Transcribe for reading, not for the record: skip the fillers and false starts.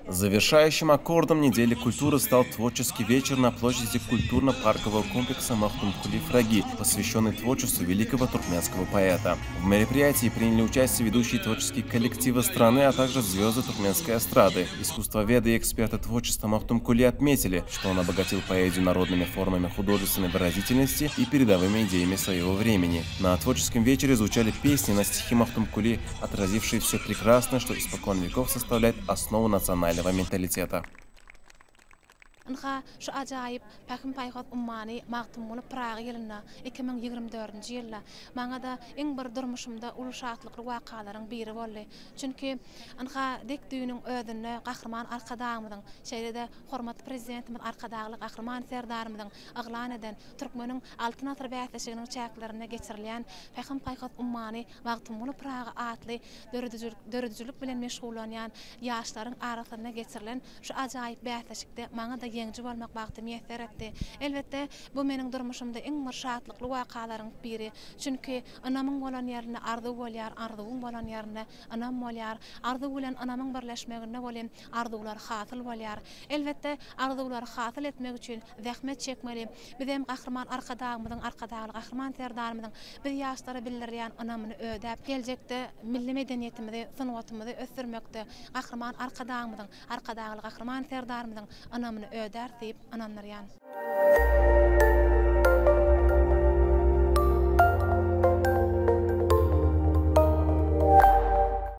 Завершающим аккордом недели культуры стал творческий вечер на площади культурно-паркового комплекса Махтумкули Фраги, посвященный творчеству великого туркменского поэта. В мероприятии приняли участие ведущие творческие коллективы страны, а также звезды туркменской эстрады. Искусствоведы и эксперты творчества Махтумкули отметили, что он обогатил поэзию народными формами художественной выразительности и передовыми идеями своего времени. На творческом вечере звучали песни на стихи Махтумкули, отразившие все прекрасное, что испокон веков составляет основу национального менталитета. Ynha, şu ajaýyp Pähim-paýhas ummany Magtymguly Pyragy ýylynda, 2024-nji ýylda maňa-da iň bir durmuşymda uly şatlykly wakalaryň biri boldy. Çünki, ynha, dek düýnüň özünde Gahryman Arkadagymyzyň, şeýle-de hormatly Prezidentimiz Arkadagly Gahryman Serdarymyzyň yglan eden Türkmeniň Altyn asyry bäsleşiginiň çäklerinde geçirilýän Pähim-paýhas ummany Magtymguly Pyragy atly döredijilik bilen meşgullanýan ýaşlaryň arasynda geçirilen şu ajaýyp bäsleşikde maňa-da ýeňiji bolmak bagty miýesser etdi. Elbetde, bu meniň durmuşymda iň bir şatlykly wakalaryň biri. Çünki ynamyň bolan ýerinde arzuw bolýar, arzuwyň bolan ýerinde ynam bolýar. Arzuw bilen ynamyň birleşmeginde welin arzuwlar hasyl bolýar. Elbetde, arzuwlary hasyl etmek üçin zähmet çekmeli. Bizem Gahryman Arkadagymyzyň, Arkadagly Gahryman Serdarymyzyň biz ýaşlara bildirýän ynamyny ödäp, geljekde milli medeniýetimizi, sungatymyzy ösdürmekde Gahryman Arkadagymyzyň, Arkadagly Gahryman Serdarymyzyň ynamyny ödäris diýip ynandyrýan.